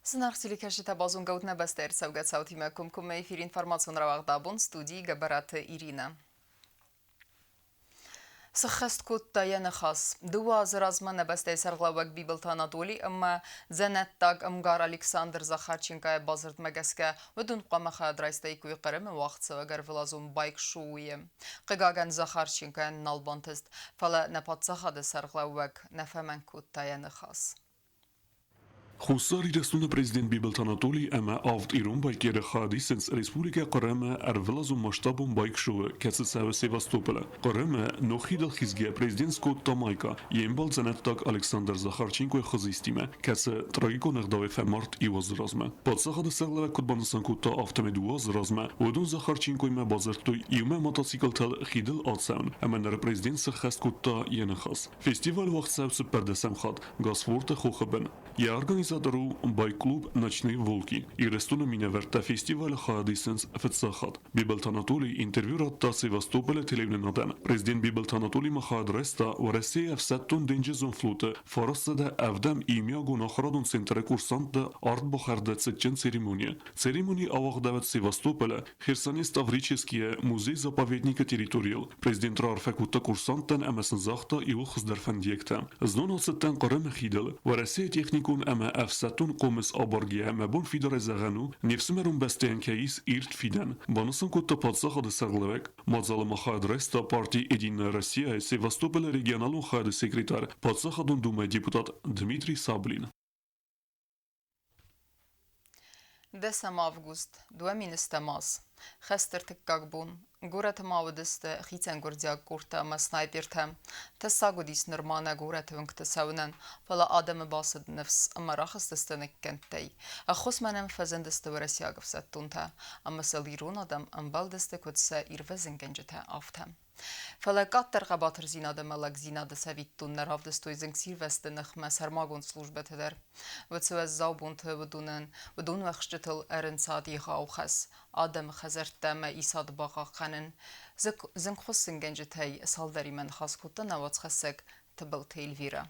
Зынаргъ телекӕсджытӕ, базонгӕ ут нӕ бӕстӕйы ӕрцӕугӕ цаутимӕ комкоммӕ эфир информацион рауагъд абон студийы Гӕбӕраты Иринӕ. Сыххӕст кодта йӕ ныхас. Дыууӕ азы размӕ нӕ бӕстӕйы сӕргълӕууӕг Бибылты Анатоли ӕмӕ дзӕнӕттаг ӕмгар Александр Захарченкойы бадзырдмӕ гӕсгӕ уыдон хъуамӕ хайад райстаиккой Хъырымы уагъдцӕуӕг ӕрвылазон байк-шоуйы. Хъыгагӕн, Захарченкойӕн нал бантыст, фӕлӕ нӕ паддзахады сӕргълӕууӕг нӕ фӕмӕнг кодта йӕ ныхас. Хуссар Ирыстоны президент Бибылты Анатолий ӕмӕ авд ирон байкеры хайад исынц Республикӕ Хъырымы ӕрвылазон масштабон байк-шоуы, кӕцы цӕуы Севастополы. Хъырымы ног хидыл хизгӕ президент скодта майка, йе мбал дзӕнӕттаг Александр Захарченкойы хызистимӕ, кӕцы трагикон ӕгъдауӕй фӕмард иу азы размӕ. Паддзахады сӕргълӕууӕг куыд банысан кодта, афтӕмӕй дыууӕ азы размӕ уыдон Захарченкоимӕ бадзырдтой иумӕ мотоциклтыл хидыл ацӕуын, ӕмӕ ныры президент сӕххӕст кодта йӕ ныхас. Фестиваль уагъд цӕуы цыппӕрдӕсӕм хатт Гасфорты хохы бын. Йӕ организатор у байк-клуб «Ночные волки». Ирыстоны минӕвӕрттӕ фестивалы хайад исынц фыццаг хатт. Бибылты Анатолий интервью радта Севастополы телеуынынадӕн. Президент Бибылты Анатолиймӕ хайад райста Уӕрӕсейы ӕфсӕддон-денджызон флоты фарсцӕдӕ ӕвдӕм иумиагон ахуырадон центры курсантты ардбахӕрды цытджын церемонийы. Церемони ауагъдӕуыд Севастополы Херсонес Таврическийы музей-заповедникы территорийыл. Президент раарфӕ кодта курсанттӕн ӕмӕ сын загъта иууыл хуыздӕр фӕндиӕгтӕ. Знон ацыдтӕн Хъырымы хидыл. Уӕрӕсейы техникон ӕмӕ ӕфсӕддон хъомыс абаргӕйӕ мӕ бон фидарӕй зӕгъӕн у, не фсымӕрон бӕстӕйӕн кӕй ис ирд фидӕн. Банысан кодта паддзахады сӕргълӕууӕг. Мадзалы ма хайад райста парти «Единая Россия» Севастополы регионалон хайады секретарь, Паддзахадон Думӕйы депутат Дмитрий Саблин. Дӕсӕм август, дыууӕ миныстӕм аз. Хӕсты ӕртыккаг бон. Горӕты ма уыдысты хицӕн гуырдзиаг къордтӕ ӕмӕ снайпертӕ. Тӕссаг уыдис нырма нӕ горӕты уынгты цӕуынӕн, фӕлӕ адӕмы бацыд ныфс ӕмӕ рахызтысты ныккӕндтӕй. Ӕххуысмӕ нӕм фӕзындысты уӕрӕсейаг ӕфсӕддонтӕ, ӕмӕ сыл ирон адӕм ӕмбӕлдысты куыд сӕ ирвӕзынгӕнджытӕ, афтӕ. Фӕлӕ къаддӕр хъӕбатырдзинад ӕмӕ лӕгдзинады цӕвиттон нӕ равдыстой зынгсирвӕзты ныхмӕ сӕрмагонд службӕтӕ дӕр. Уыцы уӕззау бонты уыдонӕн уыдон уӕхсчытыл ӕрынцад егъау хӕс адӕмы хӕдзӕрттӕ ӕмӕ исад бахъахъхъӕнын. Зынгхуыссынгӕнджытӕй цалдӕримӕ ныхас кодта нӕ уацхӕссӕг Тыбылты Эльвирӕ.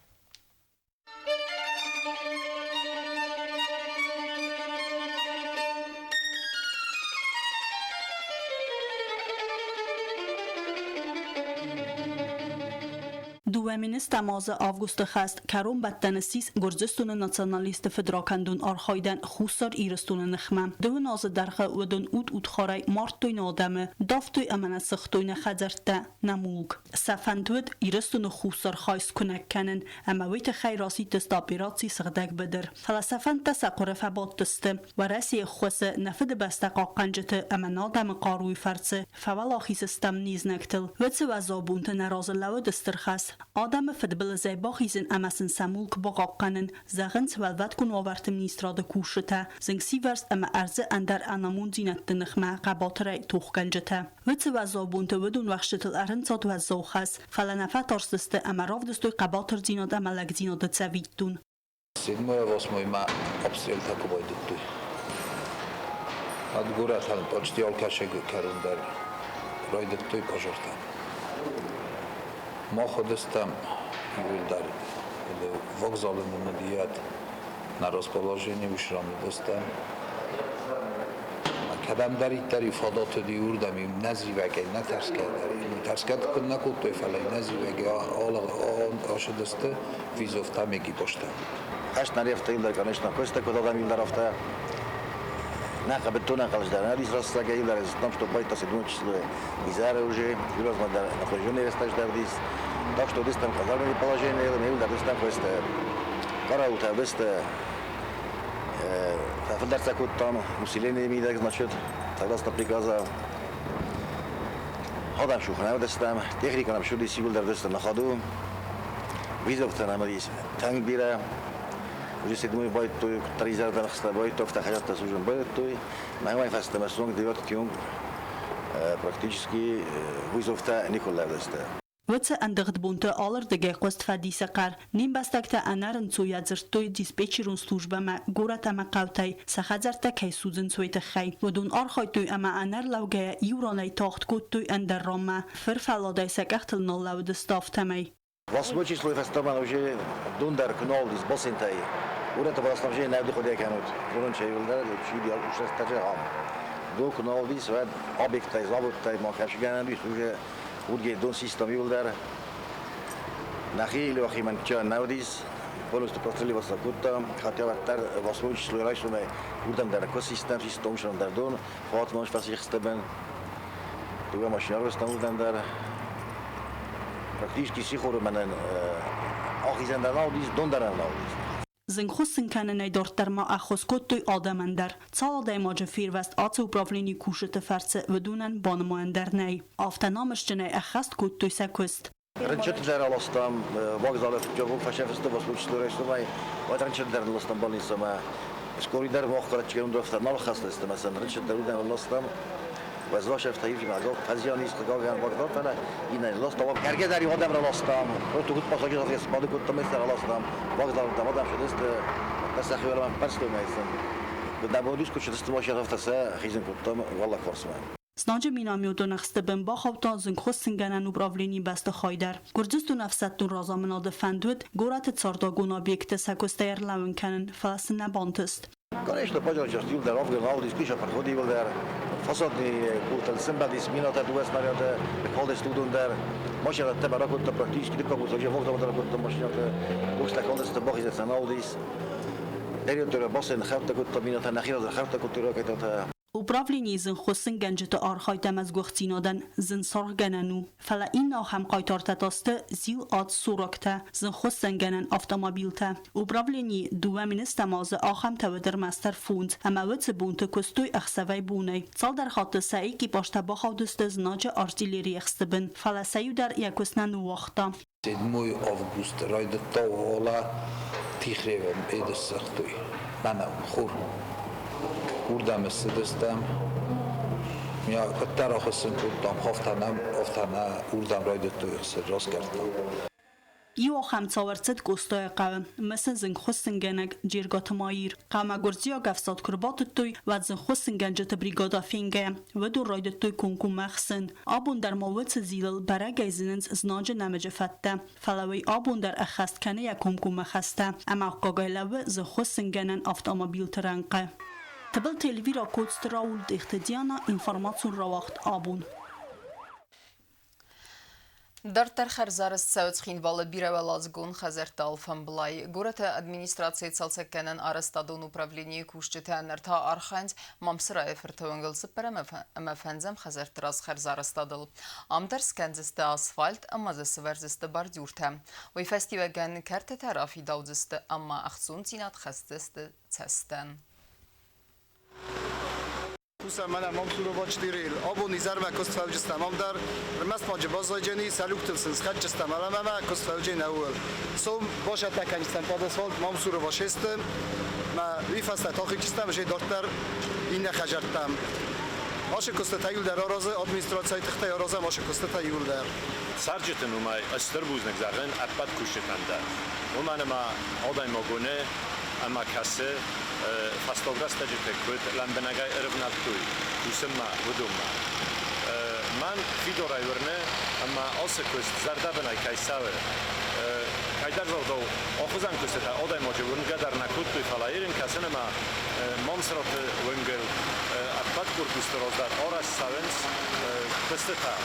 Дыууӕ министӕм азы августы хӕст кӕронбӕттӕны ссис Гуырдзыстоны националистты фыдракӕндон архайдӕн Хуссар Ирыстоны ныхмӕ. Дыууын азы дӕргъы уыдон уд-удхарӕй мардтой нӕ адӕмы, давтой ӕмӕ нӕ сыгътой нӕ хӕдзӕрттӕ, нӕ мулк. Сӕ фӕнд уыд Ирыстоны хуссар хай скуынӕг кӕнын ӕмӕ уый тыххӕй расидтысты операци Сыгъдӕг быдыр. Фӕлӕ сӕ фӕндтӕ сӕ хъуыры фӕбадтысты. Уӕрӕсейы ӕххуысы нӕ Фыдыбӕстӕ хъахъхъӕнджыты ӕмӕ нӕ адӕмы хъаруйы фӕрцы фӕуӕлахиз стӕм не знӕгтыл. Уыцы уӕззау бонты нӕ разы лӕууыд стыр хӕс адӕмы фыдбылызӕй бахизын ӕмӕ сын сӕ мулк бахъахъхъӕнын, зӕгъынц Уӕлвӕткон уавӕрты министрады кусджытӕ, зынгсивӕрзт ӕмӕ ӕрдзы ӕндӕр ӕнамонддзинӕдты ныхмӕ хъӕбатырӕй тохгӕнджытӕ. Уыцы уӕззау бонты уыдон уӕхстытыл ӕрынцад уӕззау хӕс, фӕлӕ нӕ фӕтарстысты ӕмӕ равдыстой хъӕбатырдзинад ӕмӕ лӕгдзинады цӕвиттон. Седьмое восьмоймӕ обстрелтӕ куы байдыдтой, уӕд горӕтӕн почти алкӕсӕг кӕрон дӕр райдыдтой пожартӕ. Мах уыдыстӕм иууылдӕр вокзалы нын уыди на расположении уыш ран уыдыстӕм. Кӕдӕмдӕриддӕр-иу фадат уыди, уырдӕм-иу нӕ зивӕгӕй, нӕ тӕрсгӕ дӕр. Тӕрсгӕ куыд нӕ кодтой, фӕлӕ нӕ зивӕгӕй ашыдысты визовтӕм экипажтӕ. Хӕст нарефта конечно, куыста куыд адӕм илдар афтӕ. Нӕ хъӕбыдтон ӕнхъӕлздӕр, нӕ рисрастагӕ илдар, том, что байта седьмое число изӕры уже, юразма дӕр напряженный рӕстӕг дӕр Так что дыстам казарменное положение, илдар дыстам куыста. Караултӕ дысты фӕфылдӕр сӕ кодтам усиление мидӕг, значит, согласно приказа. Адӕм шухнӕ дыстам, техника нам шуди сигулдӕр дысты на ходу. Вызовтӕ нам есть тынг бирӕ. Уже седьмой байдтой, куыддӕр изӕрдӕр хста байдтой, афтӕ хӕдзӕрттӕ службӕ байдтой. Мӕнӕй фӕстӕмӕ сонг девятки онг практически вызовтӕ никуы лӕвдысты. Уыцы ӕндыгъд бонты алырдыгӕй хъуыст фӕдисы хъӕр. Не мбӕстӕгтӕ ӕнӕрынцойӕ дзырдтой диспетчерон службӕмӕ горӕт ӕмӕ хъӕутӕй, сӕ хӕдзӕрттӕ кӕй судзынц, уый тыххӕй. Уыдон архайдтой ӕмӕ ӕнӕрлӕугӕйӕ иу ранӕй тагъд кодтой ӕндӕр ранмӕ, фырфӕлладӕй сӕ къӕхтыл нал лӕууыдысты, афтӕмӕй. Восьмой число фӕстӕмӕ уже дон дӕр куы нал уыдис бассейнтӕй. Горӕты водоснабжение нӕ хъуыды кӕнут. Уырынчӕй уылдӕр ушрӕстӕджы ам. Дон куы нал уыдис, уӕд объекттӕй, заводтӕй ма кӕсгӕнӕн уис уже удге дон систем иуылдӕр. Нӕхи Леохимӕн нӕ уыдис, полностью простреливаться кодта, хотя уӕддӕр восьмой число райсомӕй уырдӕм дӕр куы систем, систем дӕр дон, фатман фӕсихстӕбӕн. Дыууӕ машинӕ арвыстам уырдӕм дӕр. Практически сихоры мӕнӕн ахизӕн дӕр нал уыдис, дон дӕр нал уыдис. Зынгхуыссын кӕнынӕй дарддӕр ма ӕххуыс кодтой адӕмӕн дӕр. Цал адӕймаджы фервӕзт ацы управленийы кусджыты фӕрцы, уыдонӕн банымайӕн дӕр нӕй. Афтӕ намысджынӕй ӕххӕст кодтой сӕ куыст. Рынчынты дӕр аластам, вокзалы фӕсӕфысты послужбы райсомӕй, уӕд рынчынты дӕр нылластам больницӕмӕ. Скорый дӕр мах городчы нал хӕцыдысты, мӕ рынчынты дӕр уыдӕм ластам. Уӕззау ивгъуыд фӕзиан ис хъыгагӕн вокзал, фӕлӕ иннӕ ластам. Кӕргӕ дӕр адӕм раластам, тугуд пассажиров сбады кодтам, раластам. Вокзал адӕм цыдысты, сӕхи ӕрӕмбӕрстой мӕ Нӕ бон куы цыдысты машинӕтӕ сӕ хизын кодтам уӕллаг фарсмӕ. Знаджы минометон ӕхсты бын бахаудта зынгхуыссынгӕнӕн управленийы бӕстыхай дӕр. Гуырдзыстоны ӕфсӕддон разамынады фӕнд уыд горӕты цардагон объектты сӕ куыстӕй ӕрлӕууын кӕнын, фӕлӕ сын нӕ бантыст. Конечно, пожалуйста, иуылдӕр афган нал уыдис, проходы иуылдӕр. Фасадный пунктыл сымбӕлдис минатӕ дыууӕ снаряды, калдысты уыдон дӕр. Машинӕтӕ ракодта практически дыккаг уже вокзал ракодта машинӕты. Рухстӕ калдысты, бахизӕн нал уыдис. Территория бассейн хӕрдтӕ кодта минатӕ, нӕхи раз хӕрдтӕ кодтой ракетӕтӕ. Управленийы зынгхуыссынгӕнджыты архайд ӕмӕ сгуыхтдзинадӕн зын саргъгӕнӕн у. Фӕлӕ иннӕ ахӕм хъайтартӕ та сты ЗИЛ-ад сурӕгтӕ, зынгхуыссӕнгӕнӕн автомобилтӕ. Управленийы 2 000 азы ахӕмтӕ уыд ӕрмӕстдӕр фондз, ӕмӕ уыцы бонты куыстой ӕхсӕвӕй-бонӕй. Цалдӕр хатты сӕ экипажтӕ бахаудысты знаджы артиллерийы ӕхсты бын, фӕлӕ сӕ иу дӕр йӕ куыст нӕ ныууагъта. 7 август райдыдта уӕлӕ Тихревы ссыгътой. Мӕнӕ хур. Уырдӕм ссыдыстӕм. Куыддӕр ахуыссын кодтам, афтӕ нӕ уырдӕм райдыдтой раскъӕрдтам. Иу ахӕм цау ӕрцыд Къостайыхъӕуы, мысы зынгхуыссынгӕнӕг Джергаты Маир. Хъӕумӕ гуырдзиаг ӕфсад куы рбатыдтой, уӕд зынгхуыссынгӕнджыты бригад фенгӕйӕ, уыдон райдыдтой комкоммӕ ӕхсын. Абон дӕр ма уыцы зилыл бӕрӕгӕй зынынц знаджы нӕмыджы фӕдтӕ, фӕлӕ уый абон дӕр ӕххӕст кӕны йӕ комкоммӕ хӕстӕ ӕмӕ аккагӕй лӕууы зынгхуыссынгӕнӕн автомобилты рӕнхъы. Тыбылты Эльвира, Коцты Рауль, Тъехты Диана, информацион рауагъд «Абон». Дарддӕр хӕрзарӕзт цӕуы Цхинвалы бирӕуӕладзыгон хӕдзӕртты алфӕмблай. Горӕты администрацийы цалцӕггӕнӕн арӕзтадон управленийы кусджытӕ ныр та архайынц Мамсырайы фырты уынгыл цыппӕрӕм ӕмӕ фӕндзӕм хӕдзӕртты раз хӕрзарӕзтадыл. Ам дӕр скӕндзысты асфальт ӕмӕ дзы сывӕрдзысты бордюртӕ. Уый фӕстиуӕгӕн кӕртытӕ рафидаудзысты ӕмӕ ӕхцондзинад хӕсдзысты цӕстӕн. Кусӕм мӕнӕ Мамсурова 4-йыл. Абон изӕрмӕ куыст фӕуджыстӕм ам дӕр. Ӕрмӕст ма джы баззайджени, сӕ сын схӕцджыстӕм ӕмӕ куыст фӕуджен ӕууыл. Сом башӕттӕ кӕнджыстӕм под асфальт Мамсурова 6-ты. Мӕ уый фӕстӕ тахиджыстӕм же дарддӕр иннӕ хӕдзӕрттӕм. Ашы куыстытӕ иуылдӕр аразы администрацийы тыхтӕй аразӕм ашы куыстытӕ иуылдӕр. Цӕрджыты номӕй стыр бузныг зӕгъын ӕппӕт кусджытӕн дӕр. Уымӕн ӕмӕ адӕймаг уыны ӕмӕ кӕсы фӕстаг рӕстӕджыты куыд лӕмбынӕгӕй ӕрывнӕлдтой кусынмӕ, уыдонмӕ. Мӕн фидарӕй уырны, ӕмӕ ацы куыст зӕрдӕбынӕй кӕй цӕуы. Кӕйдӕр зӕрдыл ахуызӕн куыстытӕ адӕймаджы уырнгӕ дӕр нӕ кодтой, фӕлӕ ирын кӕсын ӕмӕ Мамсыраты уынгыл ӕппӕт корпусты раз дӕр арӕзт цӕуынц куыстытӕ.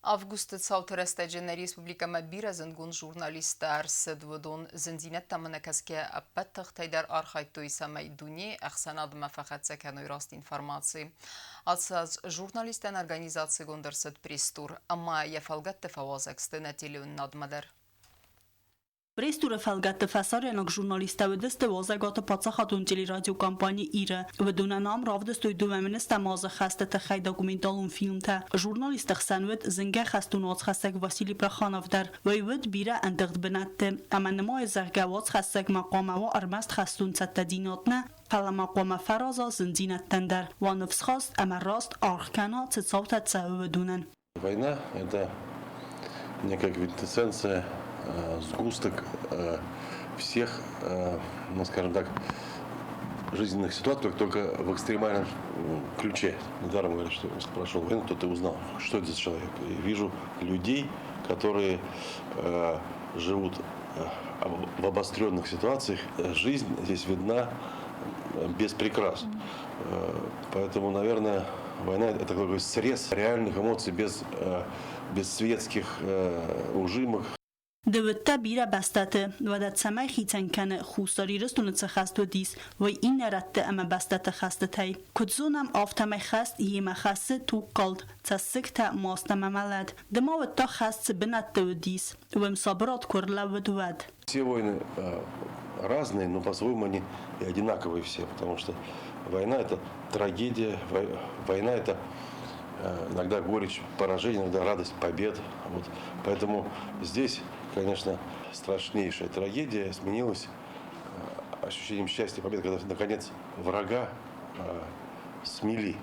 Августы цауты рӕстӕджы нӕ республикӕмӕ бирӕ зындгонд журналисттӕ ӕрцыд. Уыдон зындзинӕдтӕм ӕнӕкӕсгӕ ӕппӕт тыхтӕй дӕр архайдтой, цӕмӕй дунейы ӕхсӕнадмӕ фӕхӕццӕ кӕной раст информаци. Ацы аз журналисттӕн организацигонд ӕрцыд пресс-тур ӕмӕ йӕ фӕлгӕтты фӕуазӕг сты нӕ телеуынынадмӕ дӕр. Пресс-туры фӕлгӕтты фӕсарӕйнаг журналисттӕ уыдысты уазӕгуаты паддзахадон телерадиокомпани «Ир-ы». Уыдонӕн ам равдыстой 2 000 азы хӕсты тыххӕй документалон фильмтӕ. Журналистты хсӕн уыд зынгӕ хӕстон уацхӕссӕг Василий Проханов дӕр. Уый уыд бирӕ ӕндыгъд бынӕтты. Ӕмӕ нымайы, зӕгъгӕ, уацхӕссӕгмӕ хъуамӕ уа ӕрмӕст хӕстон цӕттӕдзинад нӕ, фӕлӕ ма хъуамӕ фӕраза зындзинӕдтӕн дӕр, уа ныфсхаст ӕмӕ раст аргъ кӕна, цы цаутӕ цӕуы, уыдонӕн. Война – это некая квинтэссенция, сгусток всех, ну, скажем так, жизненных ситуаций, только в экстремальном ключе. Недаром говорят, что если прошел войну, то ты узнал, что это за человек. И вижу людей, которые живут в обостренных ситуациях жизнь здесь видна без прикрас. Поэтому, наверное, война – это такой срез реальных эмоций без светских ужимок. Ды уыдтӕ бирӕ бӕстӕты, уӕдӕ цӕмӕй хицӕн кӕны Хуссар Ирыстоны цы хӕст уыдис, уый иннӕ рӕтты ӕмӕ бӕстӕты хӕстытӕй? Куыд зонӕм, афтӕмӕй хӕст йемӕ хӕссы тугкалд, цӕссыгтӕ, маст ӕмӕ мӕлӕт. Ды ма уыдта хӕст цы бынӕтты уыдис, уым сабырад куы ӕрлӕууыд, уӕд. Все войны разные, но по-своему они и одинаковые все, потому что война – это трагедия, война – это иногда горечь поражения, иногда радость побед. Вот. Поэтому здесь, конечно, страшнейшая трагедия сменилась ощущением счастья и победы, когда, наконец, врага смели.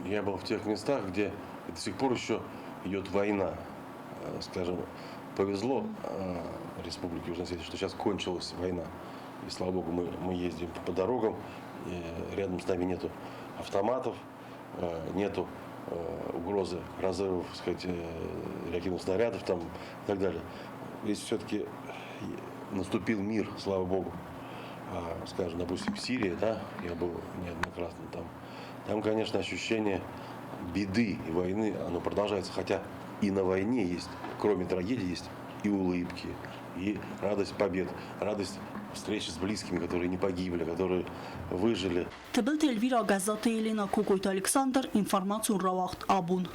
Я был в тех местах, где до сих пор еще идет война. Скажем, повезло Республике Южная Осетия, что сейчас кончилась война. И, слава богу, мы ездим по дорогам, и рядом с нами нету автоматов, нету угрозы разрывов, так сказать, реактивных снарядов там, и так далее. Здесь все-таки наступил мир, слава богу. Скажем, допустим, в Сирии, да, я был неоднократно там. Там, конечно, ощущение беды и войны, оно продолжается, хотя и на войне есть, кроме трагедии, есть и улыбки, и радость побед, радость встречи с близкими, которые не погибли, которые выжили. Тыбылты Эльвира Газзаты, Елена Кокойты Александр, информацион рауагъд Абон.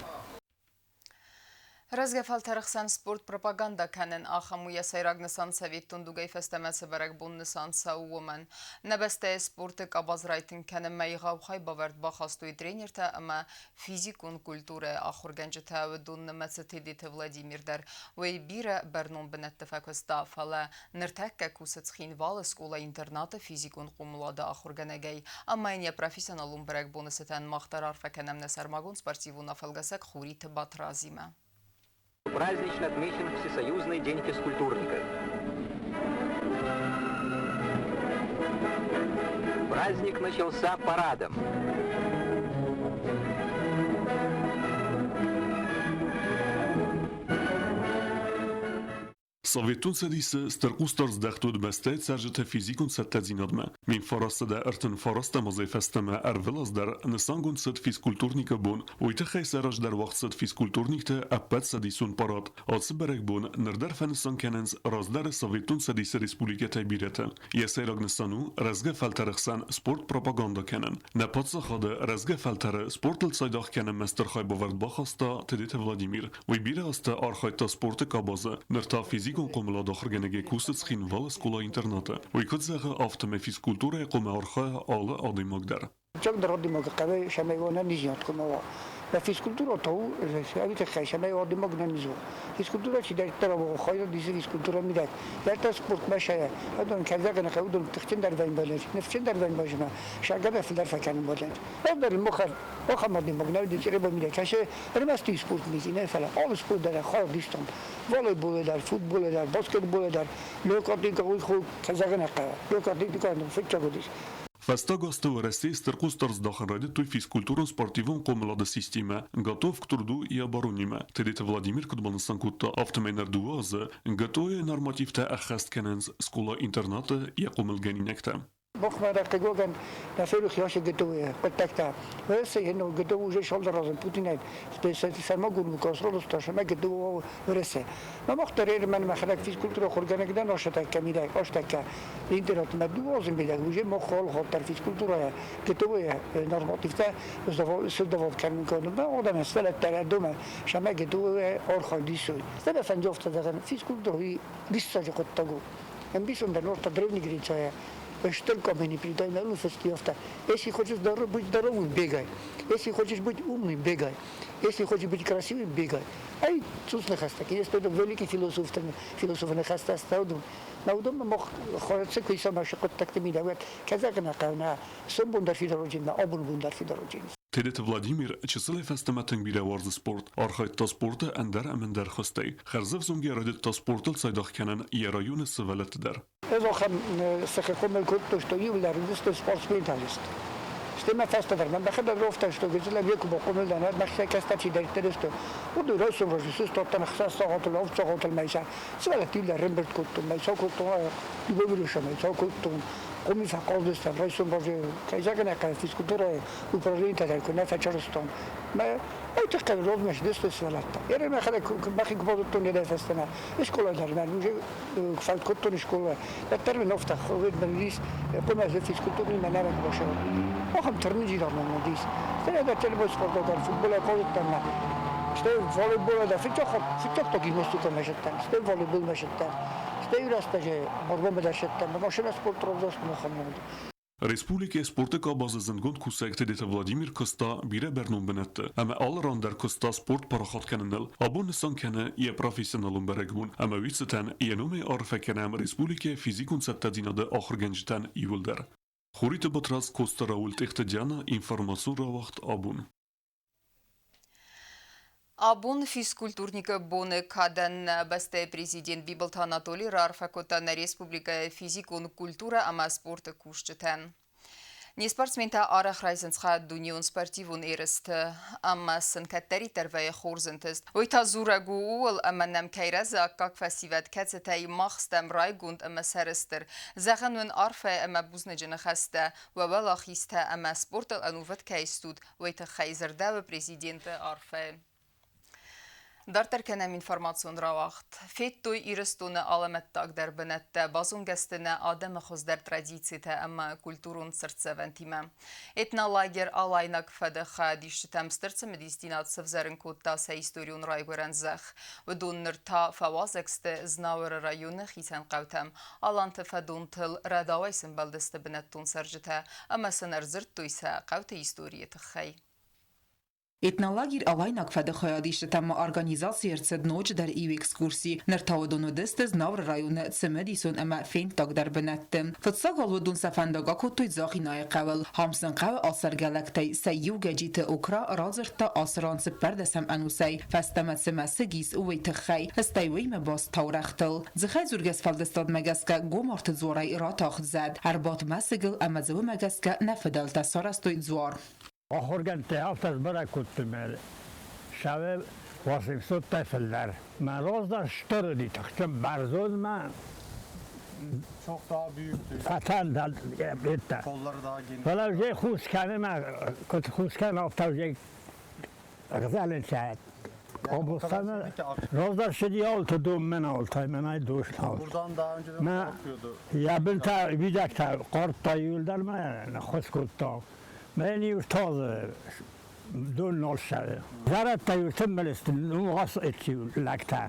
Рӕзгӕ фӕлтӕры хсӕн спорт пропаганда кӕнын ахӕм у йӕ сӕйраг нысан цӕвиттон дугӕй фӕстӕмӕ цы бӕрӕгбон нысан цӕуы, уымӕн. Нӕ бӕстӕйы спорты къабаз райтынг кӕнынмӕ егъау хайбавӕрд бахастой тренертӕ ӕмӕ физикон культурӕйы ахуыргӕнджытӕ, уыдон нымӕцы Тедеты Владимир дӕр. Уый бирӕ бӕрнон бынӕтты фӕкуыста, фӕлӕ ныртӕккӕ кусы Цхинвалы скъола-интернаты физикон хъомылады ахуыргӕнӕгӕй ӕмӕ йын йӕ профессионалон бӕрӕгбоны цытӕн мах дӕр арфӕ кӕнӕм нӕ сӕрмагонд спортивон афӕлгӕсӕг Хуриты Батрадзимӕ. Празднично отмечен Всесоюзный день физкультурника. Праздник начался парадом. Советон Цӕдисы стыр хъусдард здӕхт уыд бӕстӕйы цӕрджыты физикон цӕттӕдзинадмӕ. 1939 азӕй фӕстӕмӕ ӕрвылаз дӕр нысангонд цыд физкультурникы бон. Уый тыххӕй сӕ раздӕр уагъд цыд физкультурникты ӕппӕтцӕдисон парад. Ацы бӕрӕгбон ныр дӕр фӕнысан кӕнынц раздӕры Советон Цӕдисы республикӕтӕй бирӕтӕ. Йӕ сӕйраг нысан у рӕзгӕ фӕлтӕры хсӕн спорт пропаганда кӕнын. Нӕ паддзахады рӕзгӕ фӕлтӕры спортыл цайдагъ кӕнынмӕ стыр хайбавӕрд бахаста Тедеты Владимир. Уый бирӕ азты архайдта спорты къабазы, ныр та физикон хъомылады ахуыргӕнӕгӕй кусы Цхинвалы скъола-интернаты. Уый куыд зӕгъы, афтӕмӕй физкультурӕйы хъуамӕ архайа алы адӕймаг дӕр. Чагдыр адӕймаг хъӕуы, цӕмӕй уа ӕнӕниздзинад хъуамӕ уа. Физкультура та у, ӕви тыххӕй, цӕмӕй адӕймаг ӕнӕниз уа. Физкультура чидӕриддӕр хайад исы физкультура мидӕг. Дӕрддӕр спортмӕ сайа. Адон кӕрдӕгӕн хъӕуы, уыдон тыхджындӕр вӕййын балӕнц, ныфсджындӕр вӕййын базмӕ, сӕргӕбӕ фылдӕр фӕкӕнын балӕнц. Ӕндӕр махӕн ахӕм адӕймаг нӕ уыди Чъребы мидӕг. Кӕсы ӕрмӕст спорт нӕ, фӕлӕ алы спорт дӕр хайад истон. Волейболы дӕр, футболы дӕр, баскетболы дӕр. Лёг атлетика уый кӕрдӕгӕн хъӕуы. Лёг атлетика фыццаг уыдис. Фӕстаг азты Уӕрӕсейы стыр хъусдард здахын райдыдтой физкультурон-спортивон хъомылады системӕ «Готов к труду и обороне»-мӕ. Тедеты Владимир куыд банысан кодта, афтӕмӕй ныр дыууӕ азы ГТО-йы нормативтӕ ӕххӕст кӕнынц скъола-интернаты йӕ хъомылгӕнинӕгтӕ. Махмӕ хъыгагӕн нӕ ферох ясы ГТО-йы хъуыддӕгтӕ. Уӕрӕсейы ну ГТО уже цалдӕр азы Путинӕй сӕрмагонд указ раласта, ӕмӕ ГТО Уӕрӕсе. Мӕ мах дӕр мӕн мӕхӕдӕг физкультура ахуыргӕнӕг дӕн астӕккӕ мидӕг, астӕккӕ интернатмӕ дыууӕ азы мидӕг уже мах алхатт физкультурӕйӕ ГТО-йы нормативтӕ создавать кӕнын кодтам. Адӕмӕн сфӕлӕттӕ домӕ, сӕмӕ ГТО-йы архайд исой. Стӕй фӕндиафтӕ зӕгъӕн, физкультура диссаджы хъуыддаг у. Ӕмбисондӕн уӕртӕ Древний Грецияйӕ стыр камени передай на фестиваль. Если хочешь быть здоровым, бегай. Если хочешь быть умным, бегай. Если хочешь быть красивым, бегай. Ай цус ныхӕстӕ. Есть это великий философ, философ ныхӕстӕ стаудун. На уыдонмӕ мах хӕццӕ куы исӕм ашы хъуыддӕгты мидӕг, кӕзӕгын хъӕуы сомбон дӕр фидар уыджын, абон бон дӕр фидар уыджын. Тедеты Владимир чысылӕй фӕстӕмӕ тынг бирӕ уарзы спорт. Архайдта спорты ӕндӕр ӕмӕ ӕндӕр хуызтӕй. Хӕрзӕвзонгӕй райдыдта спортыл цайдагъ кӕнын йӕ районы сывӕллӕтты дӕр. Ӕз ахӕм сыхы хъомыл кодтой, что иу лӕр уыдысты спортсментӕ. Стӕй фӕстӕдӕр мӕ мӕхӕдӕг рафтӕстон, гыццылӕй ме куы бахъомыл дӕн, уӕд мӕхицӕй кӕстӕр чидӕриддӕр сты, уыдон райсом разы сыстадтӕн 6 сахатыл, 7 сахатыл мӕ сӕ сывӕллӕтты ӕрӕмбырд кодтон, мӕ сӕ кодтон Любовилюша, мӕ сӕ кодтон. Къуми фӕхъӕлдыстӕм, райсом разы, кӕй зӕгъын ӕй хъӕуы, физкультурӕйы управленитӕ дӕр куы нӕ фӕчырыстон. Мӕ ай тыххӕй розмӕ сдысты сывӕллӕттӕ. Еры мӕхӕдӕг мӕхи куы базыдтон йӕ фӕстӕмӕ, скъола дӕр мӕ уже куы фӕнд кодтон скъола, уӕддӕр мын афтӕ хъуыд мын уыдис, хъуымӕ физкультурный мӕ нарӕг башӕ. Ахӕм тырнындзинад мӕм уыдис. Стӕй дӕр телебой спортдӕр футболӕй хъазыдтӕн мӕ. Стӕй волейболӕй дӕр фыццаг фыццаг та гимнастикӕмӕ зыдтӕн, стӕй волейболмӕ зыдтӕн. Стӕй рӕстӕджы борбомӕ дӕр зыдтӕн. Мӕ машинӕ спорт равзӕрст махӕн уыд. Республикӕйы спорты къабазы зындгонд кусӕг Тедеты Владимир куыста бирӕ бӕрнон бынӕтты ӕмӕ алы ран дӕр куыста спорт парахат кӕныныл. Абон нысан кӕны йӕ профессионалон бӕрӕгбон ӕмӕ уый цытӕн йӕ номӕй арфӕ кӕнӕм республикӕйы физикон цӕттӕдзинады ахуыргӕнджытӕн иууылдӕр. Хуриты Батрадз, Коцты Рауль, Тъехты Диана, информацион рауагъд абон. Абон физкультурникы боны кадӕн нӕ бӕстӕйы президент Бибылты Анатоли раарфӕ кодта нӕ республикӕйы физикон культурӕ ӕмӕ спорты кусджытӕн. Не спортсментӕ арӕх райсынц хайад дунеон спортивон ерысты ӕмӕ сын кӕддӕриддӕр вӕййы хорз ӕнтыст. Уый та дзурӕг у ууыл, ӕмӕ нӕм кӕй рӕзы аккаг фӕсивӕд, кӕцытӕй мах стӕм райгонд ӕмӕ сӕрыстыр. Зӕгъӕн уын арфӕ ӕмӕ бузныджы ныхӕстӕ, уӕ уӕлахизтӕ ӕмӕ спортыл ӕнувыд кӕй стут, уый тыххӕй дзырдӕуы президенты арфӕйы. Дарддӕр кӕнӕм информацион рауагъд. Федтой Ирыстоны алӕмӕттагдӕр бынӕттӕ, базонгӕ сты нӕ адӕмы хуыздӕр традицитӕ ӕмӕ культурон цыртдзӕвӕнтимӕ. Этнолагер Алайнаг фӕды хайадисджытӕм стыр цымыдисдзинад сӕвзӕрын кодта сӕ историон райгуырӕн зӕхх. Уыдон ныр та фӕуазӕг сты Знауыры районы хицӕн хъӕутӕм. Аланты фӕдонтыл рӕдауӕй сӕмбӕлдысты бынӕттон цӕрджытӕ ӕмӕ сын ӕрдзырдтой сӕ хъӕуты историйы тыххӕй. Этнолагерь Алайнаг фӕды хайадисджытӕм ма организаци ӕрцыд ноджыдӕр иу экскурси. Ныр та уыдон уыдысты Знауыры районы цымыдисон ӕмӕ фенддагдӕр бынӕтты. Фыццаг уал уыдон сӕ фӕндаг акодтой Дзагъинайы хъӕуыл. Хамсын хъӕуы ацӕргӕ лӕгтӕй сӕ иу Гӕджиты Окра радзырдта ацы ран цыппӕрдӕсӕм ӕнусӕй фӕстӕмӕ цы мӕсыг ис, уый тыххӕй, стӕй уыимӕ баст таурӕгътыл. Дзыхӕй дзургӕ сфӕлдыстадмӕ гӕсгӕ Гомарты дзуарӕй ратахт зӕд, ӕрбадт мӕсыгыл ӕмӕ дзы уымӕ гӕсгӕ нӕ фыдӕлтӕ сарӕзтой дзуар. Ахуыргӕндтӕ афтӕ сбӕрӕг кодтой мӕ сӕвӕ 800-тай фылдӕр. Мӕ раздӕр стыр уыди тыхджын бӕрзондмӕ. Çok daha büyüktü. Фӕтӕн еттӕ. Kolları daha geniş. Фӕлӕ уже хус кӕны мӕ куыд хус кӕны, афтӕ уже гъзӕлын Областаны раздӕр сыди алты дом мӕн алтай, мӕнӕй дос ал. Buradan daha önce de Мӕ su akıyordu. йӕ былтӕ уидӕгтӕ хъардта иуылдӕр мӕ ныххус кодта. Мӕн иу тазы дон нал ссӕуы. Зӕрӕдтӕ иу тымбыл сты, нугас лӕгтӕ.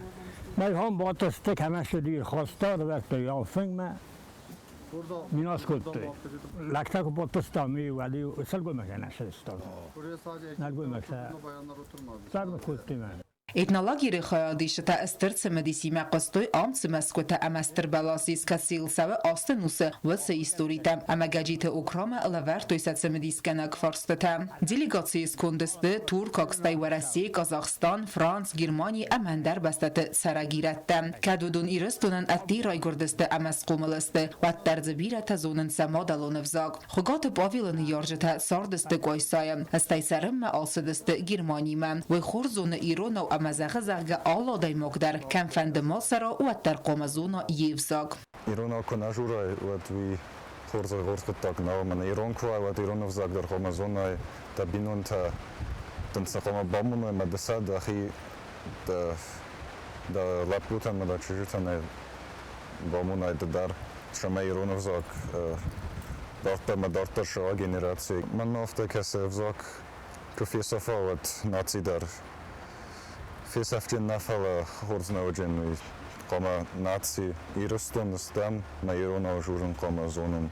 Мӕ хом батысты, кӕмӕ сыди хаста, ӕрвӕрдтой фынгмӕ. Минас кодтой. Лӕгтӕ куы батыстам, уӕд-иу сылгоймӕгтӕ нӕ сыстам. Buraya sadece erkekler Нӕлгоймӕгтӕ oturduğunda bayanlar oturmazdı. цармы кодтой мӕ. Этнолагеры хайадисджытӕ стыр цымыдисимӕ хъуыстой ам цы мӕсгуытӕ ӕмӕ стыр бӕлас ис, кӕцыйыл цӕуы асты нусы уыцы историтӕ ӕмӕ Гӕджиты Окрамӕ лӕвӕрдтой сӕ цымыдисгӕнӕг фарстытӕ. Делегацийы сконды сты туркаг, стӕй Уӕрӕсе, Казахстан, Франц, Германи ӕмӕ ӕндӕр бӕстӕты цӕрӕг ирӕттӕ. Кӕд уыдон Ирыстонӕн ӕдде райгуырдысты ӕмӕ схъомыл сты, уӕддӕр дзы бирӕтӕ зонынц сӕ мадӕлон ӕвзаг. Хуыгаты Павелы ныййарджытӕ цардысты Къуайсайы, стӕй цӕрынмӕ ацыдысты Германимӕ. Уый хорз зоны иронау ӕмӕ зӕгъы, зӕгъгӕ, алы адӕймаг дӕр, кӕмфӕнды ма цӕра, уӕддӕр хъуамӕ зона йе взаг. Иронау куы нӕ дзурай, уӕд уый хорз хорз хъуыддаг нӕу. Мӕнӕ ирон куы уай, уӕд ирон ӕвзаг дӕр хъуамӕ зонай, дӕ бинонтӕ дын цы хъуамӕ бамоной ӕмӕ ды сӕ дӕхи дӕ, дӕ лӕппутӕн ӕмӕ дӕ чызджытӕн бамонай ды дӕр, цӕмӕй ирон ӕвзаг дарддӕр ӕмӕ дарддӕр суа генераци. Мӕнмӕ афтӕ кӕсы, ӕвзаг куы фесӕфа, уӕд наци дӕр фесӕфджын нӕ, фӕлӕ хорз нӕ уыджын уый. Хъуамӕ наци Ирыстоны стӕм, мӕ иронау дзурын хъуамӕ зонын.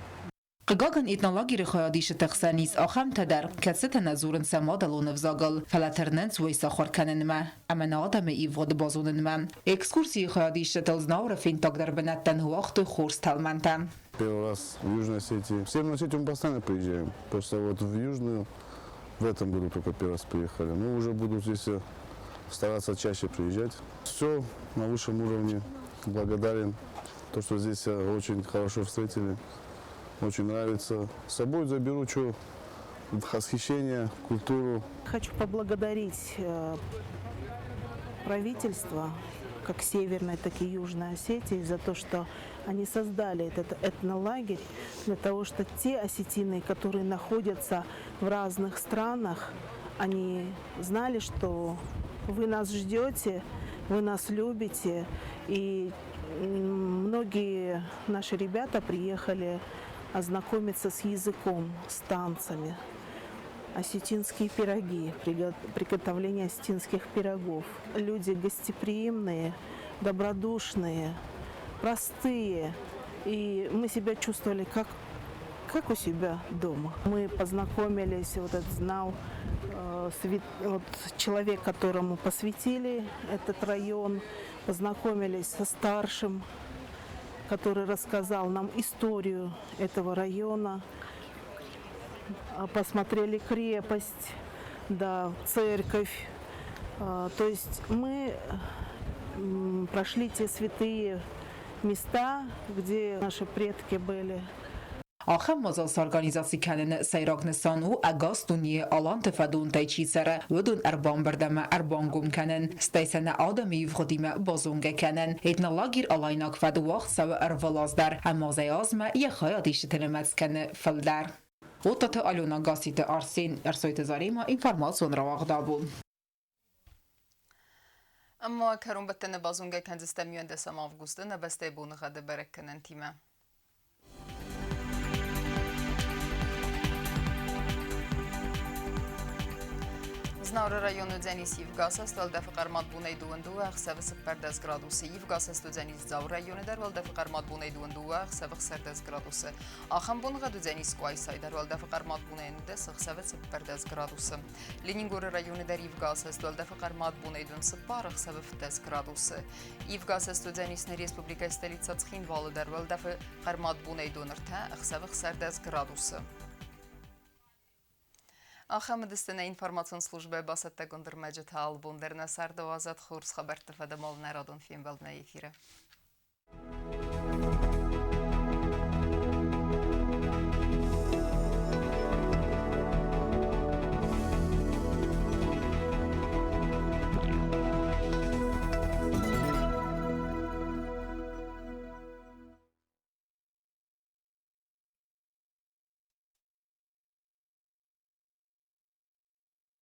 Хъыгагӕн, этнолагеры хайадисджыты хсӕн ис ахӕмтӕ дӕр, кӕцытӕ нӕ дзурынц сӕ мадӕлон ӕвзагыл, фӕлӕ тырнынц уый сахуыр кӕнынмӕ ӕмӕ нӕ адӕмы ивгъуыд базонынмӕ. Экскурсийы хайадисджытыл Знауыры фенддагдӕр бынӕттӕ ныууагътой хорз тӕлмӕнтӕ. Первый раз в Южной Осетии. В Северную Осетию мы постоянно приезжаем. Просто вот в Южную в этом году только первый раз приехали. Ну, уже буду здесь стараться чаще приезжать. Все на высшем уровне. Благодарен, то, что здесь очень хорошо встретили. Очень нравится. С собой заберу, что Восхищение, культуру. Хочу поблагодарить правительство, как Северной, так и Южной Осетии, за то, что они создали этот этнолагерь, для того, что те осетины, которые находятся в разных странах, они знали, что вы нас ждете, вы нас любите. И многие наши ребята приехали ознакомиться с языком, с танцами. Осетинские пироги, приготовление осетинских пирогов. Люди гостеприимные, добродушные, простые. И мы себя чувствовали как у себя дома. Мы познакомились, вот этот знал вот человек, которому посвятили этот район, познакомились со старшим, который рассказал нам историю этого района. Посмотрели крепость, да, церковь. То есть мы прошли те святые места, где наши предки были. Ахӕм мадзал сорганизаци кӕныны сӕйраг нысан у ӕгас дунейы аланты фӕдонтӕй чи цӕры, уыдон ӕрбамбырд ӕмӕ ӕрбангом кӕнын, стӕй сӕ нӕ адӕмы ивгъуыдимӕ базонгӕ кӕнын. Этнолагерь Алайнаг фӕд уагъд цӕуы ӕрвылаз дӕр ӕмӕ азӕй-азмӕ йӕ хайадисджыты нымӕц кӕны фылдӕр. Оттаты Алена, Гасситы Арсен, Ӕрсойты Заремӕ, информацион рауагъд абон. Ӕмӕ кӕронбӕттӕны базонгӕ кӕндзыстӕм 11 августы нӕ бӕстӕйы боныгъӕды бӕрӕггӕнӕнтимӕ. Знауыры районы уыдзӕнис ивгӕсӕст, уӕлдӕфы хъӕрмад бонӕй 22, ӕхсӕвы 14 градусы. Ивгӕсӕст уыдзӕнис Дзауы районы дӕр, уӕлдӕфы хъӕрмад бонӕй 22, ӕхсӕвы 16 градусы. Ахӕм боныгъӕд уыдзӕнис Къуайсайы дӕр, уӕлдӕфы хъӕрмад бонӕй 19, ӕхсӕвы 14 градусы. Ленингоры районы дӕр ивгӕсӕст, уӕлдӕфы хъӕрмад бонӕй 24, ӕхсӕвы 15 градусы. Ивгӕсӕст уыдзӕнис нӕ республикӕйы столицӕ Цхинвалы дӕр, уӕлдӕфы хъӕрмад бонӕй 13, ӕхсӕвы 16 градусы. Ахӕм уыдысты нӕ информацион службӕйы бацӕттӕгонд ӕрмӕджытӕ алыбон дӕр нӕ царды уадзӕд хорз хабӕртты фӕдыл нӕ радон фембӕлд нӕ эфиры.